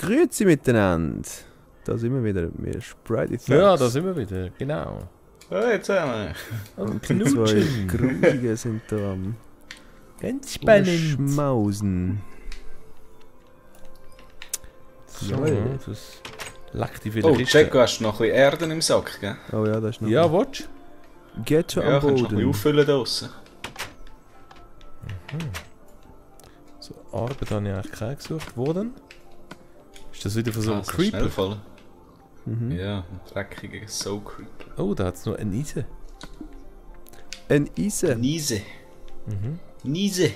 Grüezi miteinander. Da sind wir wieder. Wir Sprite Thugs. Ja, da sind wir wieder, genau. Hey, zusammen. Und die zwei Grusige sind da am Ganz spannend. Schmausen. So, das leckt die Oh, viele Kisten. Jacko, hast du noch ein bisschen Erden im Sack, gell? Oh ja, das ist noch... Ja, willst Geht schon Ja, am kannst du noch ein bisschen Boden. auffüllen draussen. So, Arbeit habe ich eigentlich keine gesucht. Wo denn? Ist das wieder von so einem Ah, so Creeper? schnell voll. Mhm. Ja, ein dreckiger Soul Creeper. Oh, da hat es noch einen Eisen. Ein Eisen. Niese. Mhm. Niese.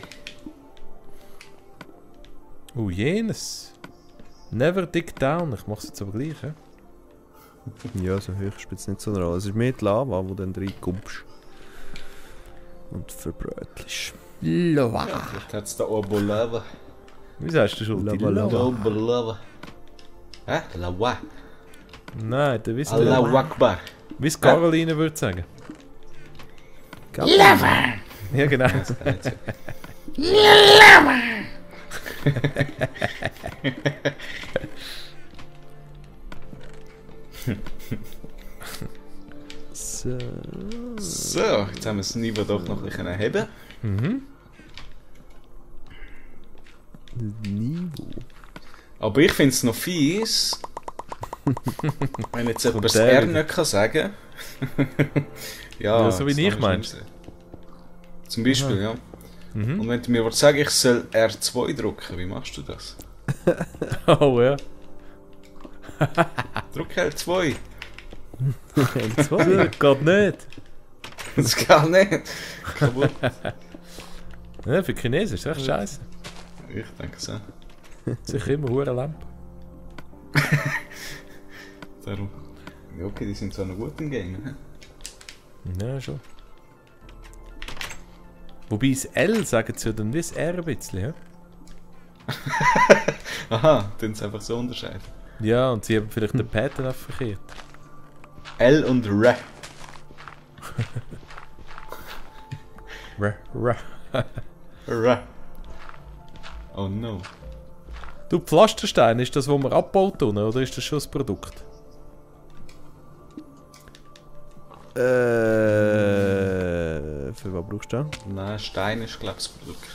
Oh, jenes. Never dig down. Ich mach's jetzt aber gleich, hä? Ja, so hoch spielt es nicht so eine Rolle. Es ist mehr die Lava, wo du dann reinkommst. Und verbrötelst. Lava. Ja, vielleicht hat es da oben Lava. Wie sagst du schon? Die Lava, Lava? Da oben Lava. Hä? Lava. Nein, der wisst Allahu ihr. Akbar. Wie es Caroline würde sagen. Lava! Ja, genau. Das kann ich sagen. So. So, jetzt haben wir das Niveau doch noch ein bisschen heben. Mhm. Niveau. Aber ich finde es noch fies, wenn jetzt jemand das der R wieder. nicht kann sagen. Ja, so wie das ich kann meinst. schlimm sein. Zum Beispiel, ja. Mhm. Und wenn du mir würdest sagen, ich soll R2 drücken, wie machst du das? Oh ja. Drück L2. Zwei. Geht nicht. Das geht nicht. Kaputt. Ja, für Chinesisch ist echt scheiße. Ich denke so. Sicher immer hure Lampe. Darum. Ja, okay, die sind so noch gut im Game. Ne? Ja, schon. Wobei das L sagen sie ja dann wie das R ein bisschen, ja? Aha, tun sie einfach so unterscheiden. Ja, und sie haben vielleicht den Pattern auch verkehrt. L und R. R. Oh no. Du, Pflasterstein, ist das, was wir abbaut tun, oder ist das schon das Produkt? Für was brauchst du das? Nein, Stein ist glaube ich das Produkt.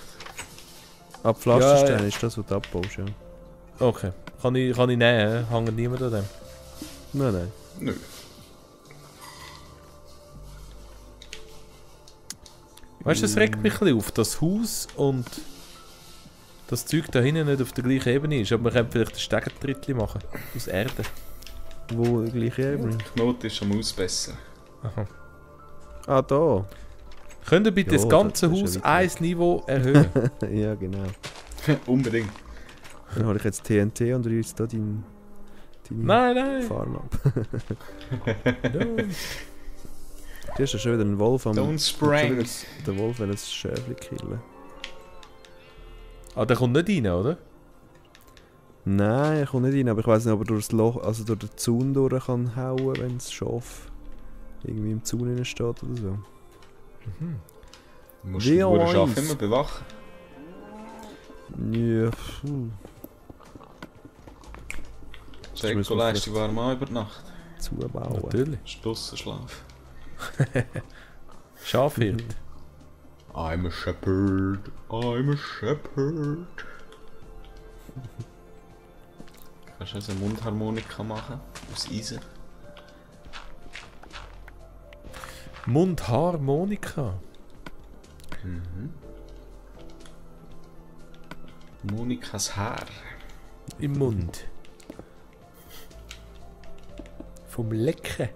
Ah, Pflasterstein Ja, ist das, was du abbaust, ja. Okay. Kann ich nehmen, hängt niemand an dem. Nein, nein. Nö. Weißt du, es regt mich ein bisschen auf, das Haus und das Zeug da hinten nicht auf der gleichen Ebene ist. Aber wir können vielleicht ein Stegentrittli machen. Aus Erde. Wo gleich eben? Die Knote ist am Ausbessern. Aha. Ah, da. Könnt ihr bitte Ja, das ganze das ist Haus ja weit ein Niveau erhöhen? Ja, genau. Unbedingt. Dann habe ich jetzt TNT und reiß da deine Nein! Farm ab. No. Du hast ja schon wieder einen Wolf am... Don't sprang. Der Wolf will ein Schäfli killen. Ah, der kommt nicht rein, oder? Nein, er kommt nicht rein, aber ich weiß nicht, ob er durch das Loch, also durch den Zaun durch kann hauen, wenn das Schaf irgendwie im Zaun drin steht oder so. Du musst Wie die Hure eins. Schafe immer bewachen. Ja, Jacko leist die warm an über die Nacht. zubauen. Natürlich. Stussenschlaf. Schafhirt. I'm a shepherd. I'm a shepherd. Kannst du also eine Mundharmonika machen? Aus Eisen? Mundharmonika. Monikas Haar. Im Mund. Vom Lecken.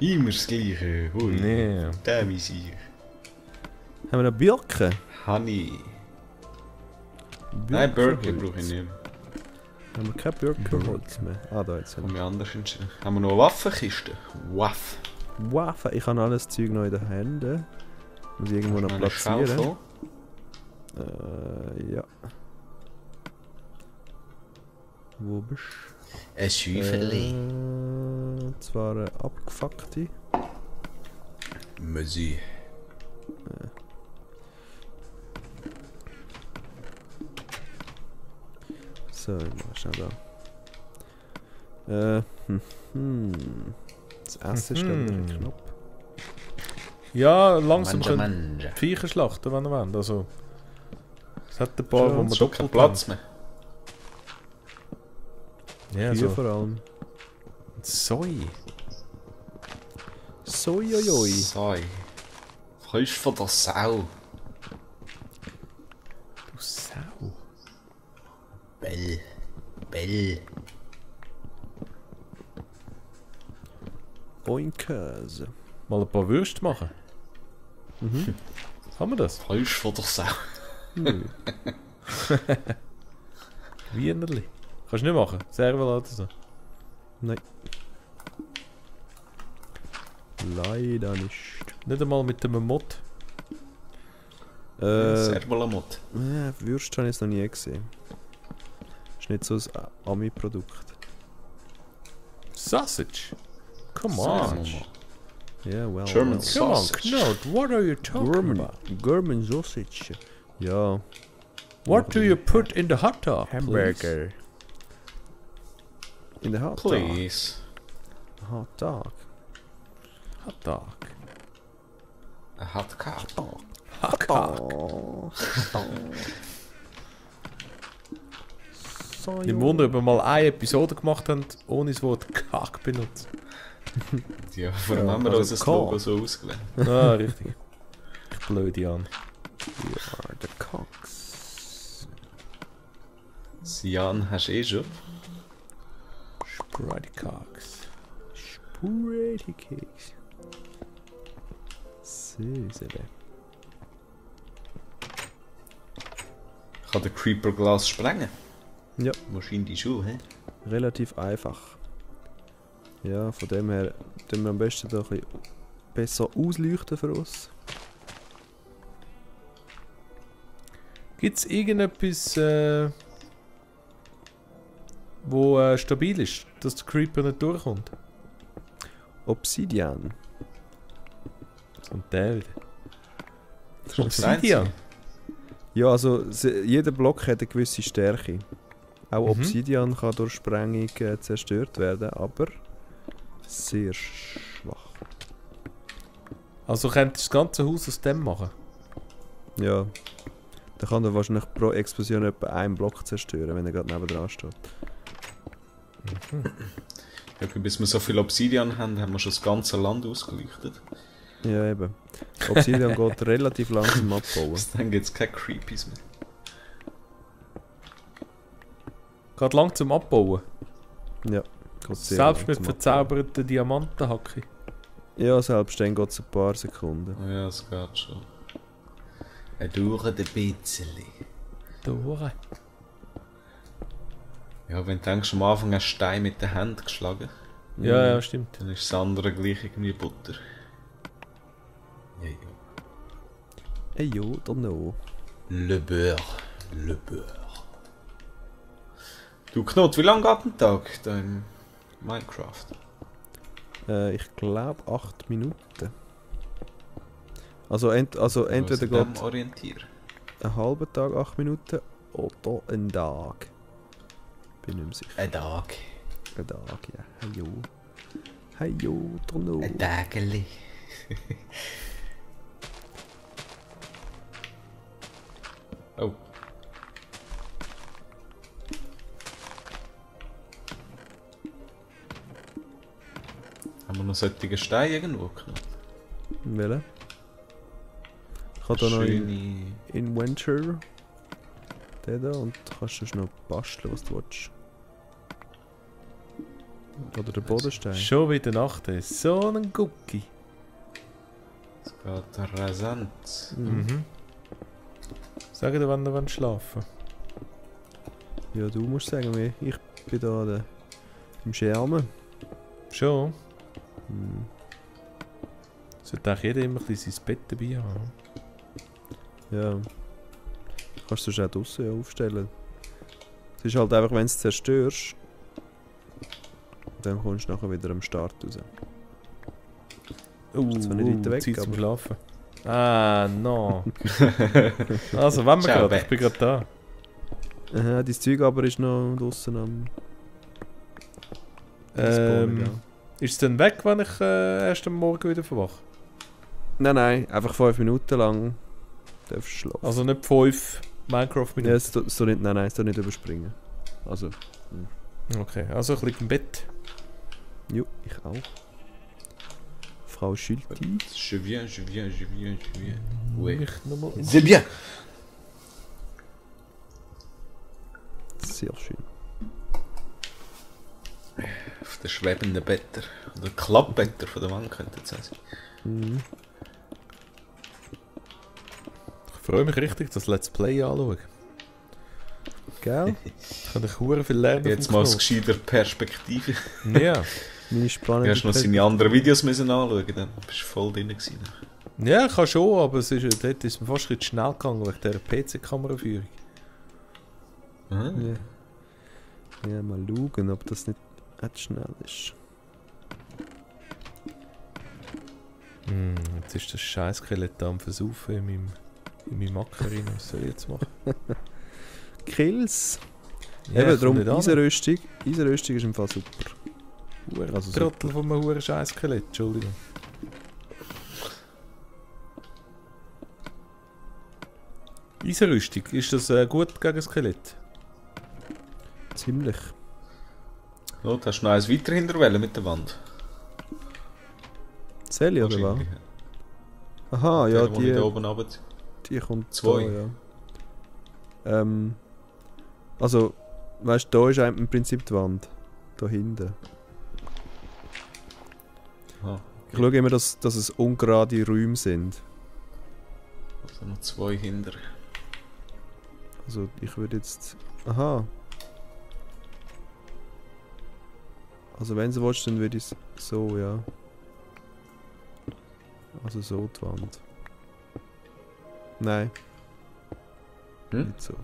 Immer das Gleiche. Hui. Nee. Der Visier. Haben wir noch Birken? Honey. Nein, Birken brauche ich nicht mehr. Haben wir kein Birkenholz mehr? Ah, da jetzt. Komm ich anders entscheiden. Haben wir noch eine Waffenkiste? Waff. Waffe, ich habe alles Zeug noch in den Händen. Muss ich irgendwo noch Meine platzieren. Schaufel. Ja. Wo bist du? Ein Schäuferli. Zwar eine abgefuckte. Musik. So, ich mach schnell da. Das Essen ist glaube ich ein bisschen knapp. Ja, langsam können Manja. die Viecher schlachten, wenn ihr wollt. Also, es hat ein paar, Ja, wo man Schon kein doppelt Platz mehr. Ja, Kühe so. vor allem. Soi. Soiojoi. Sei. Frisch von der Sau. Du Sau. Bell. Bell. Oinkers. Mal ein paar Würste machen. Haben wir das? Frisch von der Sau. Wienerli. Kannst du nicht machen? Serverladen so. Nein. Leider nicht. Nicht einmal mit dem Mod. Servolamot. Würst habe ich es noch nie gesehen. Ist nicht so ein Ami-Produkt. Sausage. Come on. Ja, well. German well. Come on, sausage. Knut. What are you talking German, about? German sausage. Ja, What do you put in the hot dog? please? Hamburger. In der Hot Dog. Please. Hot Dog. Hot dog. Ein Hotdog. Hot dog. So, Ich wundere, ob wir mal eine Episode gemacht haben, ohne das Wort Kack benutzt. Ja, warum Ja, haben wir also unser Cock. Logo so ausgewählt? Ah, richtig. Ich blöde an. You are the cocks. Sian hast du eh schon. Sprite Cocks. Pretty cakes. Süßele. Kann der Creeper Glas sprengen? Ja. Wahrscheinlich die Schuhe, hä? Relativ einfach. Ja, von dem her tun wir am besten da ein bisschen besser ausleuchten für uns. Gibt es irgendetwas, wo stabil ist, dass der Creeper nicht durchkommt? Obsidian. Und der wieder. Das ist das Obsidian? Einzige. Ja, also jeder Block hat eine gewisse Stärke. Auch Mhm. Obsidian kann durch Sprengung zerstört werden, aber sehr schwach. Also könntest du das ganze Haus aus dem machen? Ja. Da kann er wahrscheinlich pro Explosion etwa einen Block zerstören, wenn er gerade nebendran steht. Ja, bis wir so viel Obsidian haben, haben wir schon das ganze Land ausgeleuchtet. Ja, eben. Obsidian geht relativ langsam abbauen. Dann gibt es keine Creepies mehr. Geht lang zum Abbauen. Ja, geht sehr Selbst mit langsam verzauberten Diamantenhacke. abbauen. Ja, selbst dann geht es ein paar Sekunden. Ja, es geht schon. Er dauert ein bisschen. Dore. Ja, wenn du denkst, am Anfang hast du Stein mit der Hand geschlagen, Ja, ja, stimmt. dann ist das andere gleich irgendwie Butter. Ja, ja. Hey jo, oder no. Le beurre. Le beurre. Du Knut, wie lange geht ein Tag da in Minecraft? Ich glaube 8 Minuten. Also, entweder Was in dem geht orientieren. ein halber Tag 8 Minuten oder ein Tag. Bin nicht mehr sicher. Ein Tag. Ein Tag, ja. Hey jo. Hey jo, oder no. Ein Tägeli. Oh. Haben wir noch solche Steine irgendwo genommen? Welche? Ich habe da noch Schöne... Inventor. Den da und kannst du noch basteln, was du willst. Oder der Bodenstein. Schon wieder Nacht, ey. So ein Gucki. Es geht rasant. Mhm. Sag dir, wann du schlafen Ja, du musst sagen, ich bin da im Schermen. Schon? Hm. Sollte auch jeder immer ein bisschen sein Bett dabei haben. Ja. Kannst du es auch draussen ja aufstellen. Es ist halt einfach, wenn du es zerstörst, dann kommst du nachher wieder am Start raus. Ist zwar nicht weiter weg, Zeit zum aber- Schlafen. Ah, no. Also, wenn wir Ciao, gerade, ich bin gerade da. Aha, dein Zeug aber ist noch draussen am... Spawnen, ja. Ist es dann weg, wenn ich erst am Morgen wieder verwache? Nein, einfach 5 Minuten lang darfst du schlafen. Also nicht 5 Minecraft-Minuten? Ja, so nicht, nein, so nicht überspringen. Also, Okay, also ich liege im Bett. jo, ich auch. Frau Schülti. Je viens. Oui. Mich nochmal C'est bien! Sehr schön. Auf den schwebenden Better. Oder Klappbetter von der Mann könnte es sein. Mhm. Ich freue mich richtig, das Let's Play anschauen. Gell? Kann ich hure viel lernen. Jetzt vom mal aus Knopf. gescheiter Perspektive. Ja. Meine Du spannende hast noch seine anderen Videos müssen anschauen, dann bist du voll drin gewesen. Ja, ich kann schon, aber es ist, dort ist mir fast ein bisschen schnell gegangen wegen dieser PC-Kameraführung. Ah. Ja, mal schauen, ob das nicht schnell ist. Jetzt ist das scheiß Skelett am Versaufen in meinem Acker rein. Was soll ich jetzt machen? Kills! Ja, Eben, ich darum, komm nicht an. Eisenrüstung ist im Fall super. Also super. Trottel von einem huren scheiß Skelett, Entschuldigung. Eisenrüstung, ist das gut gegen Skelett? Ziemlich. Oh, du hast noch eins weiter hinterwählen mit der Wand. Sally oder was? Wahrscheinlich. Aha, ja, Der, wo ich da die, oben runter. die kommt 2. da, ja. Also, weißt du, da ist im Prinzip die Wand. Da hinten. Aha. Ich schaue immer, dass es ungerade Räume sind. Also noch 2 hinter. Also, ich würde jetzt... Aha. Also, wenn du willst, dann würde ich es so, ja. Also so die Wand. Nein. Hm? Nicht so.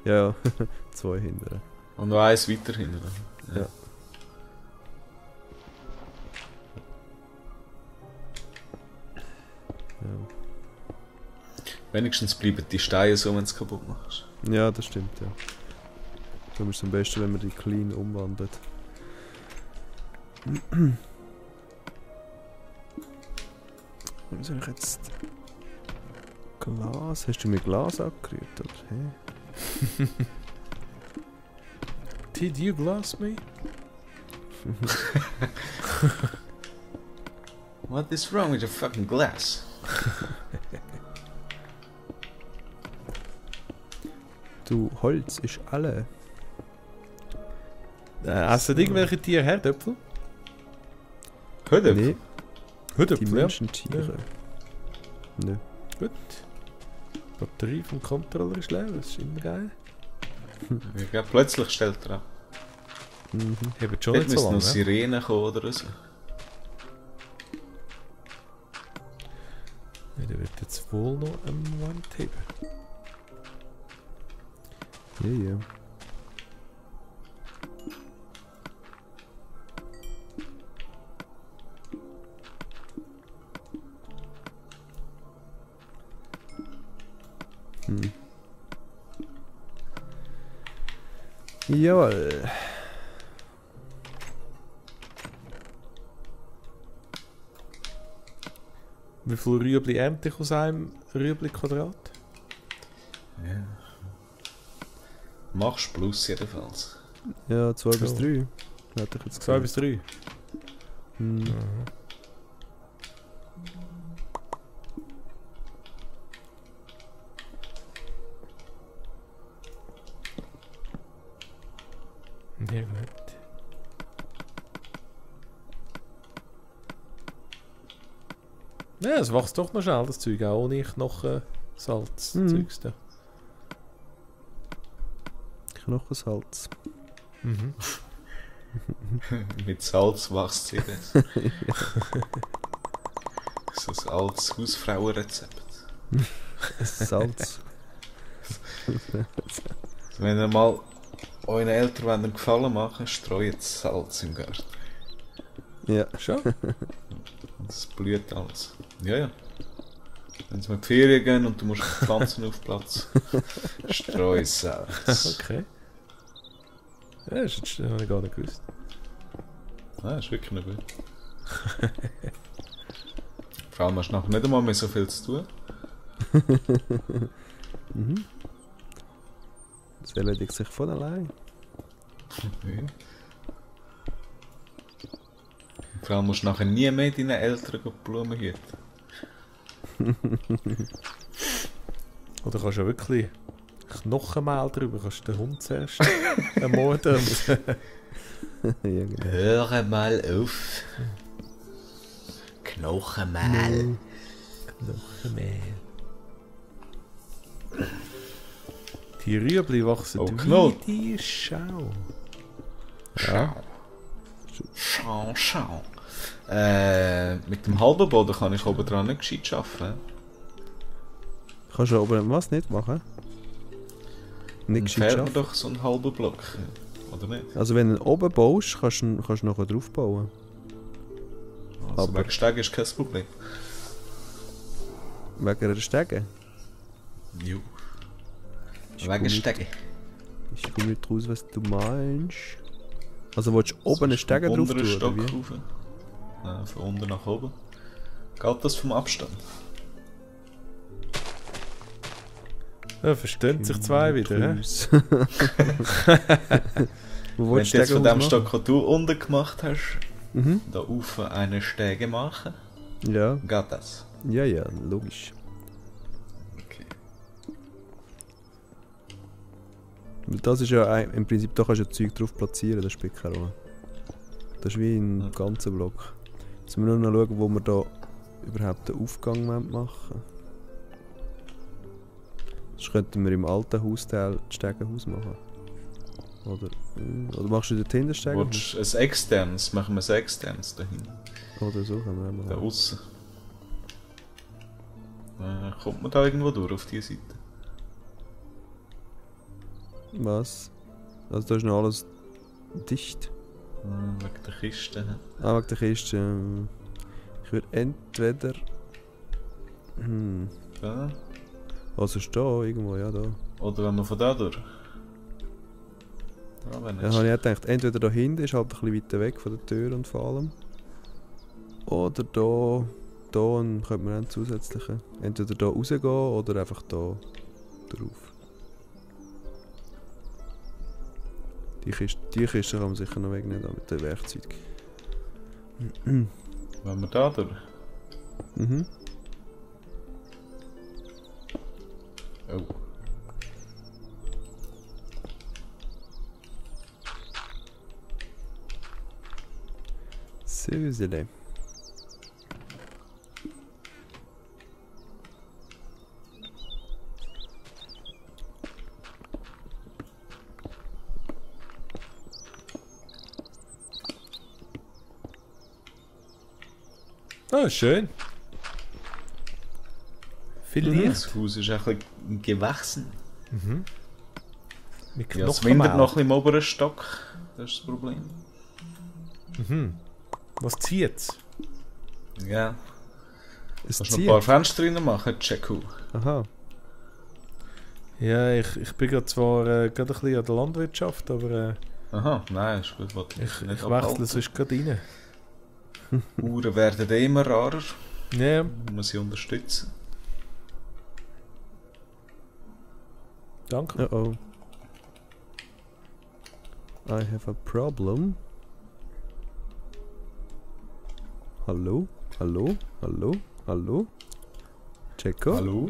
Ja, 2 hinten. Und noch eins weiter hinter. Ja. Ja. Wenigstens bleiben die Steine so, wenn du es kaputt machst. Ja, das stimmt, ja. Darum ist es am besten, wenn man die clean umwandelt. Wie soll ich jetzt... Glas? Hast du mir Glas angerührt, oder? Hä? Did you glass me? What is wrong with your fucking glass? Du, Holz ist alle. Essen irgendwelche Tiere Herdöpfel? Hör Nee, die Herdöpfel, ja. Menschentiere. Nö. Gut. Die Batterie vom Controller ist leer, das ist immer geil. Ja, plötzlich stellt er ab. Mhm. Hebt schon Dort nicht so müssen noch lange. Ne? Sirenen kommen oder so. Ja, der wird jetzt wohl noch am Wand heben. Ja, ja. Hm. Jawohl. Wie viel Rüebli ernte ich aus einem Rüebli-Quadrat? Ja. Machst plus jedenfalls. Ja, 2 bis So. 3. Hätte ich jetzt 2 gesagt. bis 3. Hm. Ja, gut. Ja, es wächst doch noch schnell, das Zeug, auch ohne Knochensalz. Mhm. Zeugs da. Knochensalz. Mhm. Mit Salz wächst sie das. So ein altes Hausfrauenrezept. Salz. Also wenn ihr mal euren Eltern einen Gefallen machen, streut Salz im Garten. Ja. Schon? Und es blüht alles. Ja, ja. Wenn sie mit die Ferien gehen und du musst Pflanzen aufplatzen, streu Salz. Okay. Ja, das habe ich gar nicht gewusst. Ah, ist wirklich nicht gut. Vor allem hast du nachher nicht einmal mehr so viel zu tun. Mhm. Das erledigt sich von allein. Ja. Vor allem musst du nachher nie mehr deinen Eltern die Blumen hüten. Oder kannst du ja wirklich Knochenmehl drüber, kannst du den Hund zuerst ermorden. Ja, genau. Höre mal auf. Knochenmehl. Knochenmehl. Die Rüebli wachsen Oh, wie Knot. die Schau. Schau. Schau, schau. Mit dem halben Boden kann ich oben dran nicht gescheit arbeiten. Kannst du oben was nicht machen? Dann Nicht gescheit fehlt mir schaffen. doch so einen halben Block. Oder nicht? Also wenn du ihn oben baust, kannst du nachher drauf bauen. Also Aber- wegen Steg ist kein Problem. Wegen einer Stege. Jo. Ich Wegen komme Stege. Ich komme nicht raus, was du meinst. Also willst du oben einen Stege drauf tun, oder Stock wie? rauf. Von unten nach oben. Geht das vom Abstand? Ja, verstehen sich zwei wieder, hä? Raus. Wo Wenn willst du jetzt von dem machen? Stock, den du unten gemacht hast, Mhm. da oben eine Stege machen, Ja, geht das? ja, ja, logisch. Okay. Weil das ist ja im Prinzip, da kannst du ja Zeug drauf platzieren, das spielt keine Rolle. Das ist wie ein ganzer Block. Jetzt müssen wir nur noch schauen, wo wir da überhaupt den Aufgang machen wollen. Sonst könnten wir im alten Hausteil das Stegenhaus machen. Oder machst du dort hinten das Stegenhaus? Willst du ein externes? Machen wir ein externes dahin. Oder so können wir auch Da machen. aussen. Kommt man da irgendwo durch auf diese Seite? Was? Also da ist noch alles dicht. Wegen der Kiste. hä? Ah, wegen der Kiste. Ich würde entweder... Da. Also ist da irgendwo, ja da. Oder wenn wir von da durch. Da wäre Ja, nicht habe ich auch gedacht, entweder da hinten ist halt ein bisschen weiter weg von der Tür und vor allem. Oder da und könnte man auch einen zusätzlichen. Entweder da rausgehen oder einfach da drauf. Die Kiste kann man sicher noch wegnehmen da mit dem Werkzeug. Wenn wir da durch. Mhm. Oh. Süßele. Ah, schön. Viel Licht. Das Haus ist ein bisschen gewachsen. Mit Ja, es Knochenmehl. windet noch ein bisschen im oberen Stock. Das ist das Problem. Was zieht's? Ja. Es Kannst du noch ein zieht. paar Fenster rein machen? Check. Aha. Ja, ich bin gerade zwar gerade ein bisschen an der Landwirtschaft, aber Aha, nein, ist gut. Wollte ich nicht wechsle abhalten. sonst gerade rein. Uhren werden immer rarer. Ja, Man muss sie unterstützen. danke. Oh oh. I have a problem. Hallo? Hallo? Hallo? Hallo? Checo? Hallo?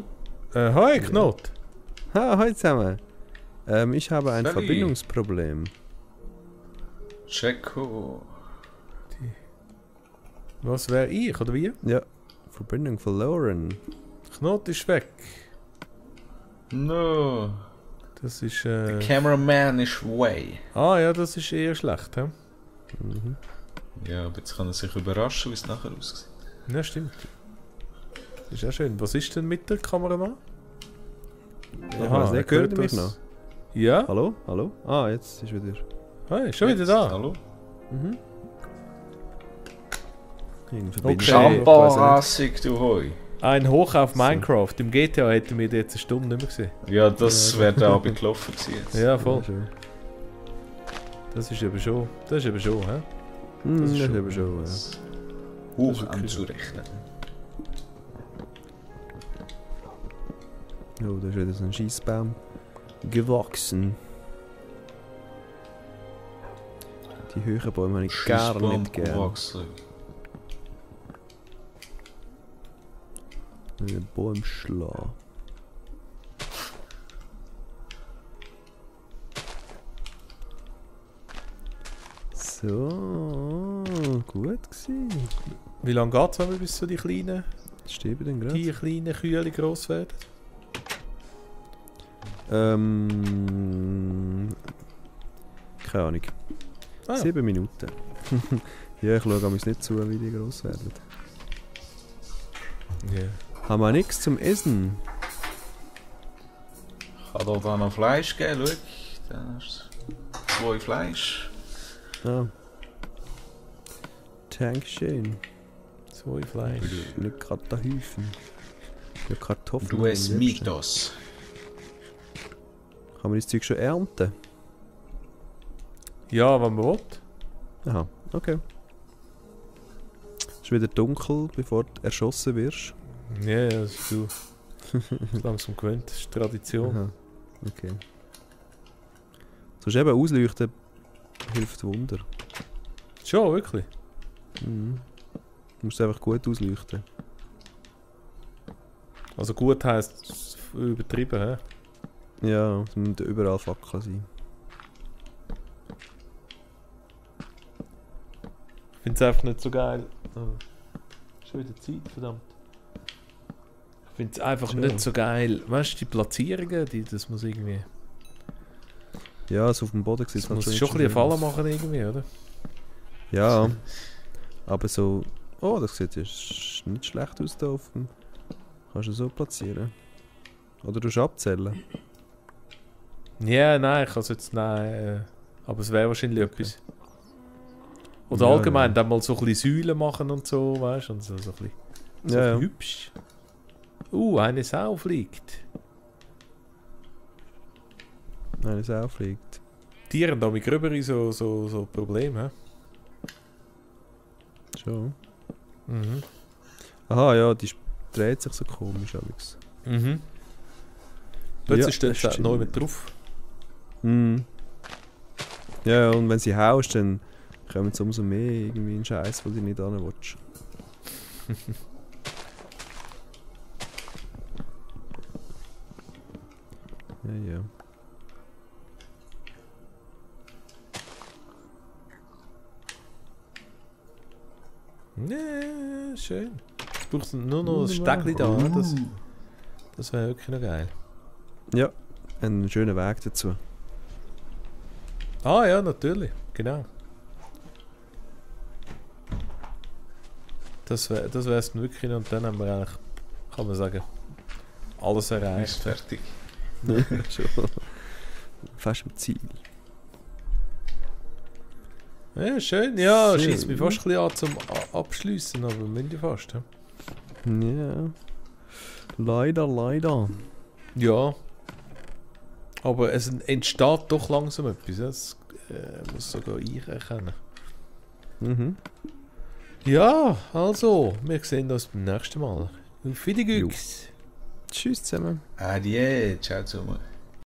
Hi, Knot. Hallo zusammen. Ich habe ein Sally. Verbindungsproblem. Checo. Was wäre ich, oder wie? Ja, Verbindung verloren. Knot ist weg. No. Das ist... Cameraman is way. Ah ja, das ist eher schlecht, hä? Ja, aber jetzt kann er sich überraschen, wie es nachher aussieht. Ja, stimmt. Ist auch schön. Was ist denn mit der Kameramann? Ich weiß nicht, hört ihr mich noch? Ja? Hallo? Hallo? Ah, jetzt ist wieder... Hi, schon wieder Jetzt, da. Hallo? Okay. Schampanrassig, du Hoi. Ein Hoch auf Minecraft. Im GTA hätten wir jetzt eine Stunde nicht mehr gesehen. Ja, das wäre der Abend gelaufen gewesen jetzt. Ja, voll. schön. Das ist eben schon, hä? Das ist schon- eben schon, ja. Hoch wirklich anzurechnen. Oh, da ist wieder so ein Scheissbaum gewachsen. Die höheren Bäume habe ich gar Scheissbaum nicht gern. gewachsen. Einen Baum schlagen. So, gut gewesen. Wie lange geht es bis so die kleinen Steht denn gerade? Kühe gross werden? Keine Ahnung. 7 Minuten. Ja, ich schaue mich nicht zu, wie die gross werden. Yeah. Haben wir nichts zum Essen? Kann da noch Fleisch geben, schau. Da ist 2 Fleisch. Ah. Dankeschön. 2 Fleisch. Nicht gerade da Häufen. Ja, Kartoffeln. Du es am liebsten. Mitos. Kann man das Zeug schon ernten? Ja, wenn man will. Aha, okay. Es ist wieder dunkel, bevor du erschossen wirst. Ja, das ist du. Langsam gewöhnt, das ist Tradition. Aha, okay. Sonst eben ausleuchten hilft Wunder. Schon, wirklich? Mhm. Du musst einfach gut ausleuchten. Also gut heisst übertrieben, hä? Ja, es müssen überall Fackeln sein. Ich finde es einfach nicht so geil. Oh. Schon wieder Zeit, verdammt. Ich finde es einfach Schon. nicht so geil. Weißt du, die Platzierungen, das muss irgendwie. Ja, so auf dem Boden sieht Das es muss halt schon ein nicht bisschen so schön Fallen machen, irgendwie, oder? aus. Ja, aber so... Oh, das sieht jetzt nicht schlecht aus da auf dem... Kannst du so platzieren. Oder du abzählen. Ja, nein, ich kann es jetzt. Nein. Aber es wäre wahrscheinlich Okay. etwas. Oder Ja, allgemein ja. dann mal so ein bisschen Säulen machen und so, weißt du? Und so ein bisschen. So Ja, ja. hübsch. Eine Sau fliegt. Nein, es auffliegt. Tiere haben da mit gröbere so Probleme. Schon. Mhm. Aha, ja, die dreht sich so komisch, Alex. Mhm. Plötzlich steht das es neu stimmt. mit drauf. Mhm. Ja, und wenn sie haust, dann kommen sie umso mehr irgendwie in Scheiß, wo du nicht hin willst. Ja, ja. Ja, schön. Es braucht nur noch ein Wunderbar. Stegli da. Ne? Das wäre wirklich noch geil. Ja, einen schönen Weg dazu. Ah ja, natürlich. Genau. Das wäre es wirklich. Und dann haben wir eigentlich, kann man sagen, alles Ist erreicht. fertig. Schon. Fast am Ziel. Ja, schön. Ja, Schön. schießt mich fast ein bisschen an zum Abschliessen, aber wir müssen ja fast. Ja. Ja. Leider, leider. Ja. Aber es entsteht doch langsam etwas. Das muss sogar ich erkennen. Mhm. Ja, also, wir sehen uns beim nächsten Mal. Auf Wiedersehen. Tschüss zusammen. Adieu, ciao zusammen.